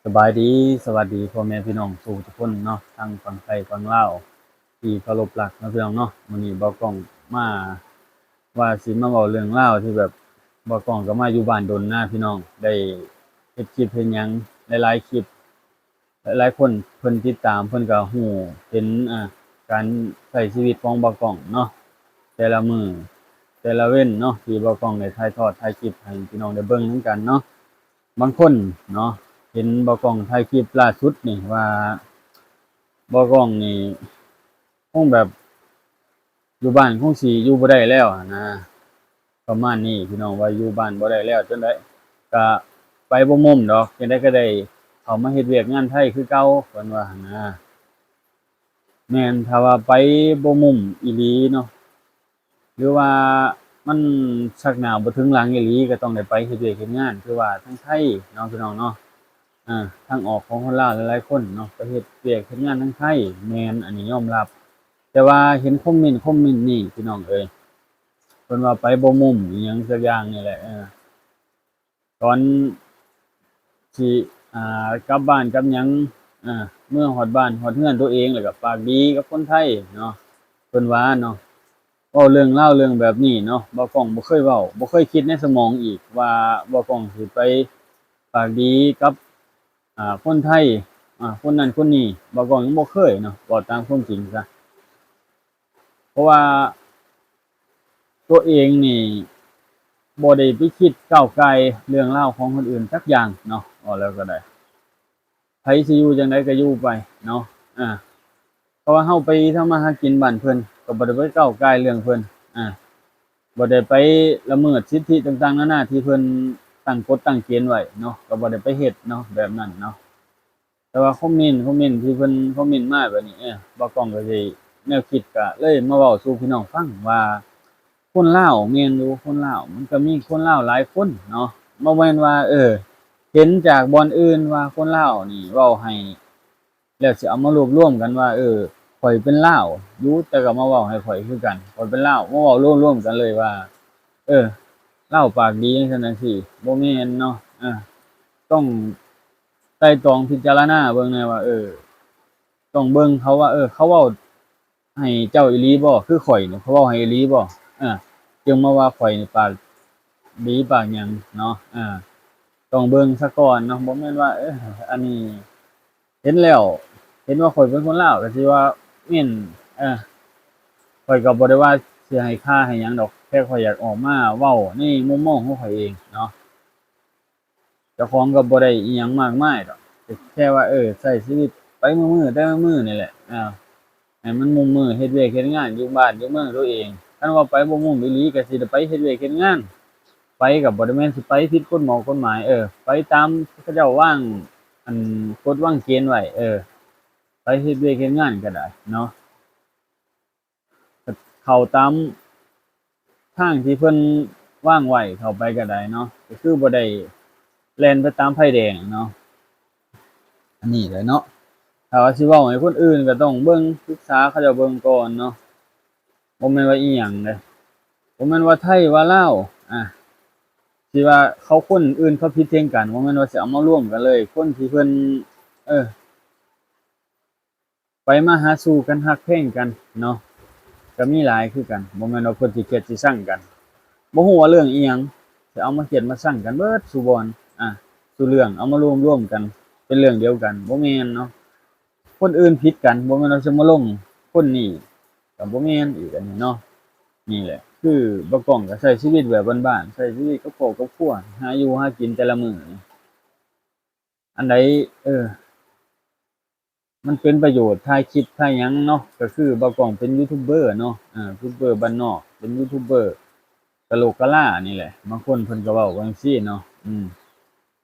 ສະບາຍດີ ສະຫວັດດີພໍ່ແມ່ພີ່ນ້ອງທຸກຄົນເນາະ ທັງຝັ່ງໄທຝັ່ງລາວທີ່ເຄົາລົບລັກເນາະ ພີ່ນ້ອງເນາະ. ມື້ນີ້ບ່າວກ້ອງມາ ວ່າຊິມາເວົ້າເລື່ອງລາວທີ່ແບບ ບ່າວກ້ອງກໍມາຢູ່ບ້ານດົນນະ ພີ່ນ້ອງ ໄດ້ເຮັດຄລິບເຮັດຫຍັງຫຼາຍໆຄລິບ ຫຼາຍໆຄົນເພິ່ນຕິດຕາມ ເພິ່ນກໍຮູ້ເຫັນ ອ່າ ການໃຊ້ຊີວິດຂອງບ່າວກ້ອງເນາະ ແຕ່ລະມື້ແຕ່ລະເວັນເນາະ ທີ່ບ່າວກ້ອງໄດ້ຖ່າຍທອດຖ່າຍຄລິບໃຫ້ພີ່ນ້ອງໄດ້ເບິ່ງນຳກັນເນາະ. ບາງຄົນເນາະ ເຫັນບ່າວກ້ອງຖ່າຍຄລິບລ່າສຸດນີ້ວ່າ ບ່າວກ້ອງນີ້ຄົງແບບ ຢູ່ບ້ານຄົງຊິຢູ່ບໍ່ໄດ້ແລ້ວຫັ້ນນະ ປະມານນີ້ພີ່ນ້ອງ ວ່າຢູ່ບ້ານບໍ່ໄດ້ແລ້ວ ຈັ່ງໃດກະໄປບໍ່ມຸມດອກ ຈັ່ງໃດກໍໄດ້ເຂົ້າມາເຮັດວຽກງານໄທຄືເກົ່າ ເພິ່ນວ່າຫັ້ນນະ. ແມ່ນ ຖ້າວ່າໄປບໍ່ມຸມອີ່ຫຼີເນາະ ຫຼືວ່າມັນຊັກໜ້າບໍ່ເຖິງຫຼັງອີ່ຫຼີ ກໍຕ້ອງໄດ້ໄປເຮັດວຽກເຮັດງານ ຄືວ່າທາງໄທເນາະ ພີ່ນ້ອງເນາະ ເອີ ທາງອອກຂອງຄົນລາວຫຼາຍໆຄົນເນາະ ໄປເຮັດວຽກເຮັດງານທາງໄທ ແມ່ນ ອັນນີ້ຍອມຮັບ. ແຕ່ວ່າເຫັນຄອມເມັນ ຄອມເມັນນີ້ພີ່ນ້ອງເອີຍ ເພິ່ນວ່າໄປບໍ່ມຸມອີ່ຫຍັງສັກຢ່າງນີ້ແຫຼະ ເອີ ຕອນຊິ ອ່າ ກັບບ້ານກັບຫຍັງ ເອີ ເມືອຮອດບ້ານຮອດເຮືອນຕົວເອງ ແລ້ວກໍປາກດີກັບຄົນໄທເນາະ ເພິ່ນວ່າເນາະ. ເວົ້າເລື່ອງລາວເລື່ອງແບບນີ້ເນາະ ບ່າວກ້ອງບໍ່ເຄີຍເວົ້າ ບໍ່ເຄີຍຄິດໃນສະໝອງອີກວ່າບ່າວກ້ອງຊິໄປປາກດີກັບ ອ່າ ຄົນໄທ ອ່າ ຄົນນັ້ນຄົນນີ້ ບ່າວກ້ອງຍັງບໍ່ເຄີຍເນາະ ເວົ້າຕາມຄວາມຈິງຊະ ເພາະວ່າຕົວເອງນີ້ບໍ່ໄດ້ໄປຄິດກ້າວກ່າຍເລື່ອງລາວຂອງຄົນອື່ນຈັກຢ່າງເນາະ ເວົ້າແລ້ວກໍໄດ້ ໃຜຊິຢູ່ຈັ່ງໃດກໍຢູ່ໄປເນາະ ອ່າ ເພາະວ່າເຮົາໄປທຳມາຫາກິນບ້ານເພິ່ນ ກໍບໍ່ໄດ້ໄປກ້າວກ່າຍເລື່ອງເພິ່ນ ອ່າ ບໍ່ໄດ້ໄປລະເມີດສິດທິຕ່າງໆນານາທີ່ເພິ່ນຕັ້ງກົດຕັ້ງເກນໄວ້ເນາະ ກໍບໍ່ໄດ້ໄປເຮັດເນາະ ແບບນັ້ນເນາະ. ແຕ່ວ່າຄອມເມັນ ຄອມເມັນທີ່ເພິ່ນຄອມເມັນມາແບບນີ້ ເອີ ບ່າວກ້ອງກໍຊິ ແນວຄິດກໍເລີຍມາເວົ້າສູ່ພີ່ນ້ອງຟັງວ່າ ຄົນລາວແມ່ນຢູ່ ຄົນລາວມັນກໍມີຄົນລາວຫຼາຍຄົນເນາະ ບໍ່ແມ່ນວ່າ ເອີ ເຫັນຈາກບ່ອນອື່ນວ່າຄົນລາວນີ້ເວົ້າໃຫ້ ແລ້ວຊິເອົາມາລວບລວມກັນວ່າ ເອີ ຂ້ອຍເປັນລາວຢູ່ ແຕ່ກໍມາເວົ້າໃຫ້ຂ້ອຍຄືກັນ ຂ້ອຍເປັນລາວ ມາເວົ້າລວມໆກັນເລີຍວ່າ ເອີ ລາວປາກດີຈັ່ງຊັ້ນຈັ່ງຊີ້ ບໍ່ແມ່ນເນາະ ເອີ ຕ້ອງໄຕ່ຕອງພິຈາລະນາເບິ່ງແດ່ວ່າ ເອີ ຕ້ອງເບິ່ງເຂົາວ່າ ເອີ ເຂົາເວົ້າໃຫ້ເຈົ້າອີ່ຫຼີບໍ່ ຄືຂ້ອຍນີ້ ເຂົາເວົ້າໃຫ້ອີ່ຫຼີບໍ່ ເອີ ຈຶ່ງມາວ່າຂ້ອຍນີ້ປາກດີປາກຫຍັງເນາະ ເອີ ຕ້ອງເບິ່ງສາກ່ອນເນາະ ບໍ່ແມ່ນວ່າ ເອີ ອັນນີ້ ເຫັນແລ້ວ ເຫັນວ່າຂ້ອຍເປັນຄົນລາວ ກໍຊິວ່າເໝັ້ນ ເອີ ຂ້ອຍກໍບໍ່ໄດ້ວ່າຊິໃຫ້ຄ່າໃຫ້ຫຍັງດອກ ແຄ່ຂ້ອຍຢາກອອກມາເວົ້າໃນມຸມມອງຂອງຂ້ອຍເອງເນາະ ເຈົ້າຂອງກໍບໍ່ໄດ້ອີ່ຫຍັງມາກມາຍດອກ ກໍແຄ່ວ່າ ເອີ ໃຊ້ຊີວິດໄປມື້ໆ ແຕ່ລະມື້ນີ້ແຫຼະ ເອີ ໃຫ້ມັນມຸມມືເຮັດວຽກເຮັດງານຢູ່ບ້ານຢູ່ເມືອງຕົວເອງ ຄັນວ່າໄປບໍ່ມຸມອີ່ຫຼີກໍຊິໄດ້ໄປເຮັດວຽກເຮັດງານ ໄປກໍບໍ່ໄດ້ແມ່ນຊິໄປຜິດກົດໝາຍກົດໝາຍ ເອີ ໄປຕາມເຂົາເຈົ້າວາງ ອັນ ກົດວາງເກນໄວ້ ເອີ ໄປເຮັດວຽກເຮັດງານກໍໄດ້ເນາະ ເຂົ້າຕາມທາງທີ່ເພິ່ນວາງໄວ້ ເຂົ້າໄປກໍໄດ້ເນາະ ກໍຄືບໍ່ໄດ້ແລ່ນໄປຕາມໄຟແດງເນາະ ອັນນີ້ແຫຼະເນາະ ຖ້າວ່າຊິເວົ້າໃຫ້ຄົນອື່ນກໍຕ້ອງເບິ່ງ ປຶກສາເຂົາເຈົ້າເບິ່ງກ່ອນເນາະ ບໍ່ແມ່ນວ່າອີ່ຫຍັງເດ້ ບໍ່ແມ່ນວ່າໄທວ່າລາວ ອ່າ ຊິວ່າເຂົາຄົນອື່ນເຂົາຜິດພຽງກັນ ບໍ່ແມ່ນວ່າຊິເອົາມາລວມກັນເລີຍ ຄົນທີ່ເພິ່ນ ເອີ ໄປມາຫາສູ່ກັນ ຮັກແພງກັນເນາະ ກໍມີຫຼາຍຄືກັນ ບໍ່ແມ່ນວ່າເພິ່ນຊິເກລີຍດຊິຊັງກັນ ບໍ່ຮູ້ວ່າເລື່ອງອີ່ຫຍັງ ຊິເອົາມາເກລີຍດມາຊັງກັນເບິດສູ່ບ່ອນ ອ່າ ສູ່ເລື່ອງ ເອົາມາລວມໆກັນເປັນເລື່ອງດຽວກັນ ບໍ່ແມ່ນເນາະ ຄົນອື່ນຜິດກັນ ບໍ່ແມ່ນວ່າຊິມາລົງຄົນນີ້ ກໍບໍ່ແມ່ນອີກ ອັນນີ້ເນາະ ນີ້ແຫຼະ ຄືບ່າວກ້ອງກໍໃຊ້ຊີວິດແບບບ້ານໆ ໃຊ້ຊີວິດກັບຄອບກັບຄົວ ຫາຢູ່ຫາກິນແຕ່ລະມື້ນີ້ ອັນໃດ ເອີ ມັນເປັນປະໂຫຍດ ຖ່າຍຄລິບຖ່າຍຫຍັງເນາະ ກໍຄືບ່າວກ້ອງເປັນຢູທູບເບີເນາະ ເອີ ຢູທູບເບີບ້ານນອກ ເປັນຢູທູບເບີກະໂຫຼກກະລານີ້ແຫຼະ ບາງຄົນເພິ່ນກໍເວົ້າວ່າຈັ່ງຊີ້ເນາະ ອືມ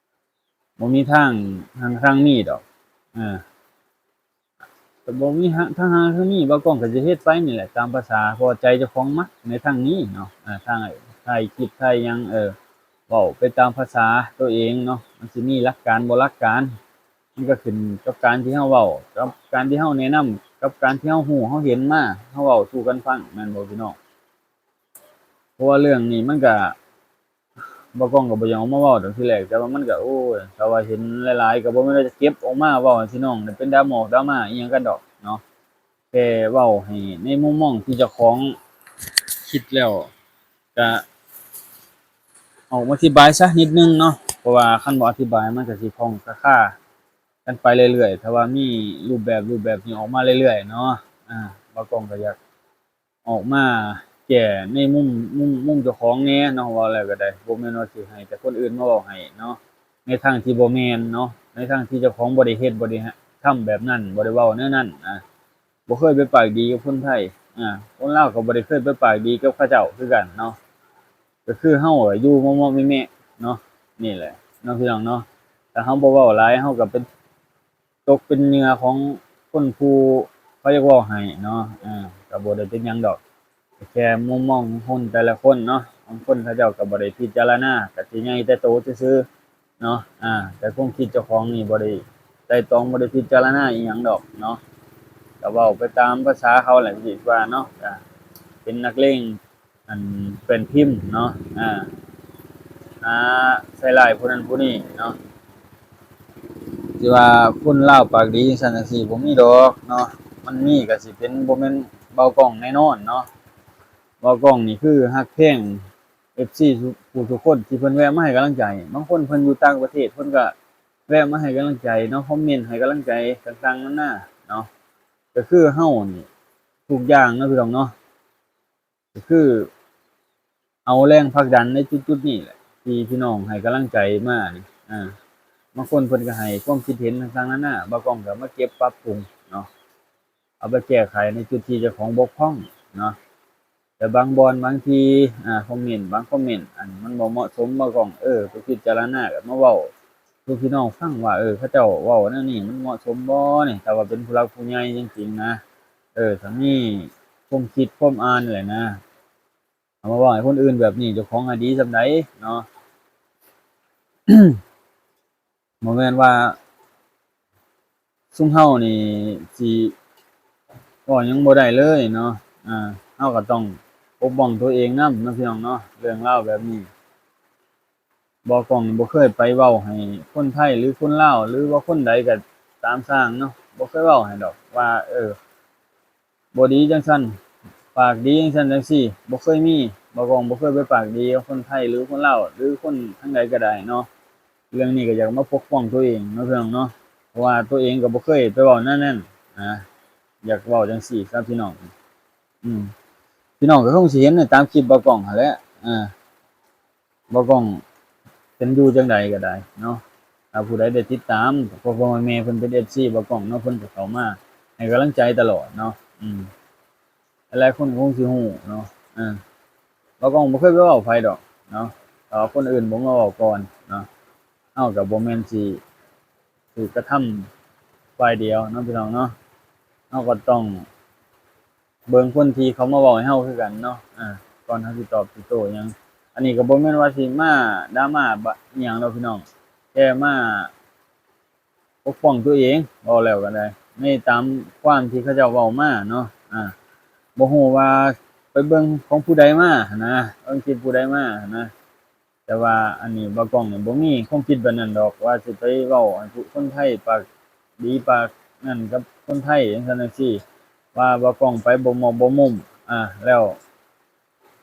ບໍ່ມີທາງຮັ່ງທາງມີດອກ ເອີ ກໍບໍ່ມີທາງຮັ່ງທາງມີ ບ່າວກ້ອງກໍຊິເຮັດໄປນີ້ແຫຼະ ຕາມພາສາ ເພາະວ່າໃຈເຈົ້າຂອງມັກໃນທາງນີ້ເນາະ ເອີ ທາງຖ່າຍຄລິບຖ່າຍຫຍັງ ເອີ ເວົ້າໄປຕາມພາສາຕົວເອງເນາະ ມັນຊິມີຫຼັກການບໍ່ຫຼັກການ ມັນກໍຂຶ້ນກັບການທີ່ເຮົາເວົ້າ ກັບການທີ່ເຮົາແນະນຳ ກັບການທີ່ເຮົາຮູ້ເຮົາເຫັນມາ ເຮົາເວົ້າສູ່ກັນຟັງ ແມ່ນບໍ່ພີ່ນ້ອງ? ເພາະວ່າເລື່ອງນີ້ມັນກະ ບ່າວກ້ອງກໍບໍ່ຢາກອອກມາເວົ້າຕັ້ງທີແລກ ແຕ່ວ່າມັນກໍ ໂອ້ຍ ຖ້າວ່າເຫັນຫຼາຍໆ ກໍບໍ່ແມ່ນວ່າຈະເກັບອອກມາເວົ້າໃຫ້ພີ່ນ້ອງໄດ້ເປັນດຣາມອກດຣາມາອີ່ຫຍັງກັນດອກເນາະ. ແຄ່ເວົ້າໃຫ້ໃນມຸມມອງທີ່ເຈົ້າຂອງຄິດແລ້ວ ກະອອກມາອະທິບາຍຊະນິດໜຶ່ງເນາະ, ເພາະວ່າຄັນບໍ່ອະທິບາຍມັນກະຊິຂ້ອງຄາຄາກັນໄປເລື້ອຍໆ. ຖ້າວ່າມີຮູບແບບ ຮູບແບບນີ້ອອກມາເລື້ອຍໆເນາະ, ອາ ບ່າວກ້ອງກໍຢາກອອກມາແກ້ໃນມຸມ ມຸມ ມຸມເຈົ້າຂອງແດ່ເນາະ. ເວົ້າແລ້ວກໍໄດ້ ບໍ່ແມ່ນວ່າຊິໃຫ້ແຕ່ຄົນອື່ນມາເວົ້າໃຫ້ເນາະ, ໃນທາງທີ່ບໍ່ແມ່ນເນາະ, ໃນທາງທີ່ເຈົ້າຂອງບໍ່ໄດ້ເຮັດ ບໍ່ໄດ້ທຳແບບນັ້ນ ບໍ່ໄດ້ເວົ້າແນວນັ້ນນະ. ບໍ່ເຄີຍໄປປາກດີກັບຄົນໄທ ອາ ຄົນລາວກໍບໍ່ໄດ້ເຄີຍໄປປາກດີກັບເຂົາເຈົ້າຄືກັນເນາະ. ກໍຄືເຮົາຢູ່ເມາະໆແມະໆເນາະ, ນີ້ແຫຼະເນາະ ພີ່ນ້ອງເນາະ. ຖ້າເຮົາບໍ່ເວົ້າຫຼາຍ ເຮົາກໍເປັນ ຕົກເປັນເຫຍື່ອຂອງຄົນຜູ້ເຂົາຢາກເວົ້າໃຫ້ເນາະ, ເອີ ກໍບໍ່ໄດ້ເປັນຫຍັງດອກ. ແຕ່ແຄ່ມຸມມອງຂອງຄົນແຕ່ລະຄົນເນາະ, ບາງຄົນເຂົາເຈົ້າກໍບໍ່ໄດ້ພິຈາລະນາ, ກໍຊິໃຫຍ່ແຕ່ໂຕຊື່ໆ ເນາະ, ອາ ແຕ່ຄວາມຄິດເຈົ້າຂອງນີ້ບໍ່ໄດ້ໄຕ່ຕອງ ບໍ່ໄດ້ພິຈາລະນາອີ່ຫຍັງດອກເນາະ, ກໍເວົ້າໄປຕາມພາສາເຂົາແຫຼະ ຄິດວ່າເນາະ, ກໍເປັນນັກເລງ ອັນ ແປ້ນພິມເນາະ, ອາ ຫາໃສ່ຮ້າຍຜູ້ນັ້ນຜູ້ນີ້ເນາະ. ຊິວ່າຄົນລາວປາກດີຈັ່ງຊັ້ນຈັ່ງຊີ້ບໍ່ມີດອກເນາະ, ມັນມີກໍຊິເປັນ ບໍ່ແມ່ນບ່າວກ້ອງແນ່ນອນເນາະ. ບ່າວກ້ອງນີ້ຄືຮັກແພງ ເອັຟຊີ ທຸກຜູ້ທຸກຄົນທີ່ເພິ່ນແວະມາໃຫ້ກຳລັງໃຈ. ບາງຄົນເພິ່ນຢູ່ຕ່າງປະເທດ ເພິ່ນກໍແວະມາໃຫ້ກຳລັງໃຈເນາະ, ຄອມເມັນໃຫ້ກຳລັງໃຈຕ່າງໆນານາເນາະ. ກໍຄືເຮົານີ້ທຸກຢ່າງເນາະ ພີ່ນ້ອງເນາະ, ກໍຄືເອົາແຮງຜັກດັນໃນຈຸດໆນີ້ແຫຼະ ທີ່ພີ່ນ້ອງໃຫ້ກຳລັງໃຈມານີ້. ອາ ບາງຄົນເພິ່ນກໍໃຫ້ຄວາມຄິດເຫັນຕ່າງໆນານາ, ບ່າວກ້ອງກໍມາເກັບປັບປຸງເນາະ, ເອົາໄປແກ້ໄຂໃນຈຸດທີ່ເຈົ້າຂອງບົກຜ່ອງເນາະ. ແຕ່ບາງບ່ອນບາງທີ ອາ ຄອມເມັນ ບາງຄອມເມັນ ອັນ ມັນບໍ່ເໝາະສົມ ບ່າວກ້ອງ ເອີ ໄປພິຈາລະນາ ກໍມາເວົ້າສູ່ພີ່ນ້ອງຟັງວ່າ ເອີ ເຂົາເຈົ້າເວົ້າແນວນີ້ມັນເໝາະສົມບໍ່ນີ້. ຖ້າວ່າເປັນຜູ້ຫຼັກຜູ້ໃຫຍ່ຈິງໆນະ ເອີ ຖ້າມີຄວາມຄິດຄວາມອ່ານແຫຼະນະ ເອົາມາເວົ້າໃຫ້ຄົນອື່ນແບບນີ້ ເຈົ້າຂອງອະດີສ່ຳໃດເນາະ. ບໍ່ແມ່ນວ່າຊຸມເຮົານີ້ຊິເວົ້າຫຍັງບໍ່ໄດ້ເລີຍເນາະ, ອາ ເຮົາກໍຕ້ອງປົກປ້ອງຕົວເອງນຳເນາະ ພີ່ນ້ອງເນາະ. ເລື່ອງລາວແບບນີ້ ບ່າວກ້ອງນີ້ບໍ່ເຄີຍໄປເວົ້າໃຫ້ຄົນໄທ ຫຼື ຄົນລາວ ຫຼືວ່າຄົນໃດກໍຕາມຊ່າງເນາະ, ບໍ່ເຄີຍເວົ້າໃຫ້ດອກວ່າ ເອີ ບໍ່ດີຈັ່ງຊັ້ນ ປາກດີຈັ່ງຊັ້ນຈັ່ງຊີ້ ບໍ່ເຄີຍມີ. ບ່າວກ້ອງບໍ່ເຄີຍໄປປາກດີກັບຄົນໄທ ຫຼື ຄົນລາວ ຫຼື ຄົນທາງໃດກໍໄດ້ເນາະ. ເລື່ອງນີ້ກໍຢາກມາປົກປ້ອງຕົວເອງເນາະ ພີ່ນ້ອງເນາະ, ເພາະວ່າຕົວເອງກໍບໍ່ເຄີຍໄປເວົ້າແນວນັ້ນນະ. ຢາກເວົ້າຈັ່ງຊີ້ຊະ ພີ່ນ້ອງ. ອືມ ພີ່ນ້ອງກໍຄົງຊິເຫັນຕາມຄລິບບ່າວກ້ອງຫັ້ນແຫຼະ. ອາ ບ່າວກ້ອງເປັນຢູ່ຈັ່ງໃດກໍໄດ້ເນາະ, ຖ້າຜູ້ໃດໄດ້ຕິດຕາມ ພໍ່ແມ່ເພິ່ນເປັນເອັຟຊີບ່າວກ້ອງເນາະ, ເພິ່ນກໍເຂົ້າມາໃຫ້ກຳລັງໃຈຕະຫຼອດເນາະ. ອືມ ຫຼາຍໆຄົນກໍຄົງຊິຮູ້ເນາະ. ເອີ ບ່າວກ້ອງບໍ່ເຄີຍໄປເວົ້າໃຜດອກເນາະ, ຖ້າວ່າຄົນອື່ນບໍ່ມາເວົ້າກ່ອນເນາະ, ເຮົາກໍບໍ່ແມ່ນຊິຖືກກະທຳຝ່າຍດຽວເນາະ ພີ່ນ້ອງເນາະ. ເຮົາກໍຕ້ອງ ເບິ່ງຄົນທີ່ເຂົາມາເວົ້າໃຫ້ເຮົາຄືກັນເນາະ, ອາ ກ່ອນເຮົາຊິຕອບຊິໂຕ້ຫຍັງ. ອັນນີ້ກໍບໍ່ແມ່ນວ່າຊິມາດຣາມາບະ ອີ່ຫຍັງດອກ ພີ່ນ້ອງ, ແຕ່ມາປົກປ້ອງຕົວເອງ ເວົ້າແລ້ວກໍໄດ້ ໃນຕາມຄວາມທີ່ເຂົາເຈົ້າເວົ້າມາເນາະ. ອາ ບໍ່ຮູ້ວ່າໄປເບິ່ງຂອງຜູ້ໃດມາຫັ້ນນະ, ເບິ່ງຄລິບຜູ້ໃດມາຫັ້ນນະ. ແຕ່ວ່າອັນນີ້ບ່າວກ້ອງນີ້ບໍ່ມີຄວາມຄິດແບບນັ້ນດອກ ວ່າຊິໄປເວົ້າໃຫ້ຜູ້ຄົນໄທປາກດີປາກນັ້ນກັບຄົນໄທຈັ່ງຊັ້ນຈັ່ງຊີ້ ວ່າບ່າວກ້ອງໄປບໍ່ເໝາະບໍ່ມຸມ ອາ ແລ້ວ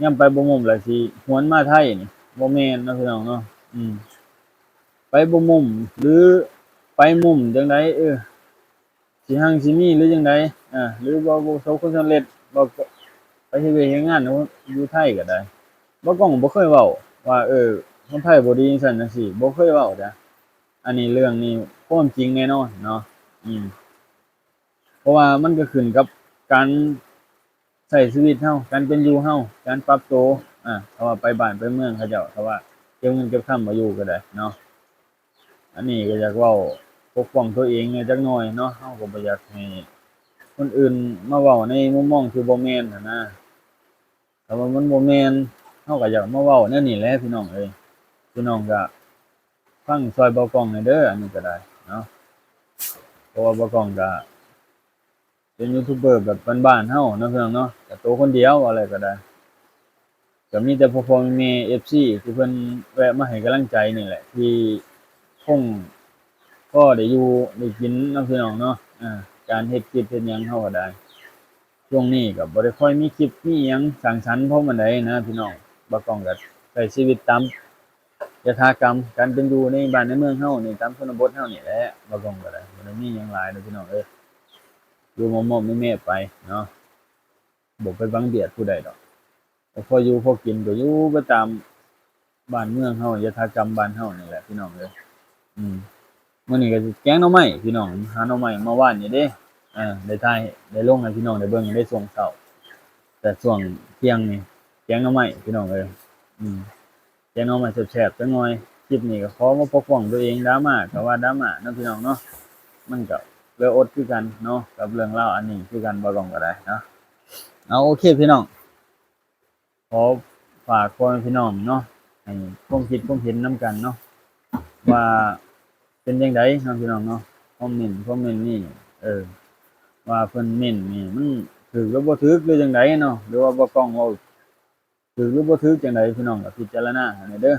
ຍາມໄປບໍ່ມຸມແລ້ວຊິຫວນມາໄທນີ້ ບໍ່ແມ່ນເນາະ ພີ່ນ້ອງເນາະ. ອືມ ໄປບໍ່ມຸມ ຫຼື ໄປມຸມຈັ່ງໃດ ເອີ ຊິຮັ່ງຊິມີ ຫຼື ຈັ່ງໃດ ອາ ຫຼື ບໍ່ ບໍ່ປະສົບຜົນສຳເລັດ ບໍ່ ໄປເຮັດວຽກເຮັດງານຢູ່ໄທກໍໄດ້. ບ່າວກ້ອງບໍ່ເຄີຍເວົ້າວ່າ ເອີ ຄົນໄທບໍ່ດີຈັ່ງຊັ້ນຈັ່ງຊີ້ ບໍ່ເຄີຍເວົ້າເດ້. ອັນນີ້ເລື່ອງນີ້ຄວາມຈິງແນ່ນອນເນາະ. ອືມ ເພາະວ່າມັນກໍຂຶ້ນກັບການ ໃຊ້ຊີວິດເຮົາ ການເປັນຢູ່ເຮົາ ການປັບໂຕ ອາ ຖ້າວ່າໄປບ້ານໄປເມືອງເຂົາເຈົ້າ ຖ້າວ່າເກັບເງິນເກັບຄຳມາຢູ່ກໍໄດ້ເນາະ. ອັນນີ້ກໍຢາກເວົ້າປົກປ້ອງຕົວເອງແດ່ຈັກໜ່ອຍເນາະ, ເຮົາກໍບໍ່ຢາກໃຫ້ຄົນອື່ນມາເວົ້າໃນມຸມມອງທີ່ບໍ່ແມ່ນຫັ້ນນະ. ຖ້າວ່າມັນບໍ່ແມ່ນ ເຮົາກໍຢາກມາເວົ້າແນວນີ້ແຫຼະ ພີ່ນ້ອງເອີຍ. ພີ່ນ້ອງກໍຟັງຊ່ອຍບ່າວກ້ອງແດ່ເດີ ອັນນີ້ກໍໄດ້ເນາະ, ເພາະວ່າບ່າວກ້ອງກໍ ເປັນຢູທູບເບີແບບບ້ານໆເຮົາເນາະ ພີ່ນ້ອງເນາະ, ກໍໂຕຄົນດຽວ ເວົ້າແລ້ວກໍໄດ້. ກໍມີແຕ່ພໍ່ໆແມ່ໆ ເອັຟຊີ ທີ່ເພິ່ນແວະມາໃຫ້ກຳລັງໃຈນີ້ແຫຼະ ທີ່ຄົງພໍໄດ້ຢູ່ໄດ້ກິນເນາະ ພີ່ນ້ອງເນາະ. ອາ ການເຮັດຄລິບເຮັດຫຍັງເຮົາກໍໄດ້ ຊ່ວງນີ້ກໍບໍ່ໄດ້ຄ່ອຍມີຄລິບມີຫຍັງສັງສັນພໍປານໃດນະ ພີ່ນ້ອງ. ບ່າວກ້ອງກໍໃຊ້ຊີວິດຕາມ ຍະຖາກຳການເປັນຢູ່ໃນບ້ານໃນເມືອງເຮົານີ້ ຕາມຊົນນະບົດເຮົານີ້ແຫຼະ. ບ່າວກ້ອງກໍໄດ້ ບໍ່ໄດ້ມີຫຍັງຫຼາຍດອກ ພີ່ນ້ອງເອີຍ, ຢູ່ມອບໆແມະໆໄປເນາະ, ບໍ່ໄປບັງບຽດຜູ້ໃດດອກ. ກໍພໍຢູ່ພໍກິນ ກໍຢູ່ໄປຕາມບ້ານເມືອງເຮົາ ຍະຖາກຳບ້ານເຮົານີ້ແຫຼະ ພີ່ນ້ອງເອີຍ. ອືມ ມື້ນີ້ກໍຊິແກງໜໍ່ໄມ້ ພີ່ນ້ອງ, ຫາໜໍ່ໄມ້ມາວານນີ້ເດ້. ເອີ ໄດ້ຖ່າຍ ໄດ້ລົງໃຫ້ພີ່ນ້ອງໄດ້ເບິ່ງໃນຊ່ວງເຊົ້າ, ແຕ່ຊ່ວງທ່ຽງນີ້ແກງໜໍ່ໄມ້ ພີ່ນ້ອງເອີຍ. ອືມ ແກງໜໍ່ໄມ້ແຊບໆຈັກໜ່ອຍ. ຄລິບນີ້ກໍຂໍມາປົກປ້ອງຕົວເອງ, ດຣາມາກໍວ່າດຣາມາເນາະ ພີ່ນ້ອງເນາະ, ມັນກໍເຫຼືອອົດຄືກັນເນາະ ກັບເລື່ອງລາວອັນນີ້ຄືກັນ ບ່າວກ້ອງກໍໄດ້ເນາະ. ເອົາ ໂອເຄ ພີ່ນ້ອງ, ຂໍຝາກພໍ່ແມ່ພີ່ນ້ອງເນາະ ໃຫ້ຄວາມຄິດຄວາມເຫັນນຳກັນເນາະ ວ່າເປັນຈັ່ງໃດເນາະ ພີ່ນ້ອງເນາະ. ຄອມເມັນ ຄອມເມັນນີ້ ເອີ ວ່າເພິ່ນເມັນນີ້ ມັນຖືກຫຼືບໍ່ຖືກ ຫຼືຈັ່ງໃດເນາະ, ຫຼືວ່າບ່າວກ້ອງເວົ້າ ຖືກຫຼືບໍ່ຖືກຈັ່ງໃດ ພີ່ນ້ອງກໍພິຈາລະນາໃຫ້ແດ່ເດີ.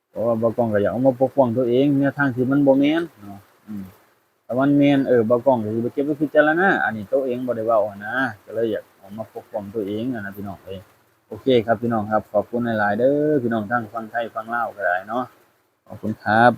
ເພາະວ່າບ່າວກ້ອງກໍຢາກເອົາມາປົກປ້ອງຕົວເອງ ແນວທາງທີ່ມັນບໍ່ແມ່ນເນາະ. ອືມ ຖ້າມັນແມ່ນ ເອີ ບ່າວກ້ອງກໍຊິໄປເກັບໄວ້ພິຈາລະນາ, ອັນນີ້ໂຕເອງບໍ່ໄດ້ເວົ້າຫັ້ນນະ, ກໍເລີຍຢາກເອົາມາປົກປ້ອງຕົວເອງຫັ້ນນະ ພີ່ນ້ອງເອີຍ. ໂອເຄຄັບ ພີ່ນ້ອງຄັບ, ຂອບຄຸນຫຼາຍໆເດີ ພີ່ນ້ອງທາງຝັ່ງໄທຝັ່ງລາວກໍໄດ້ເນາະ, ຂອບຄຸນຄັບ.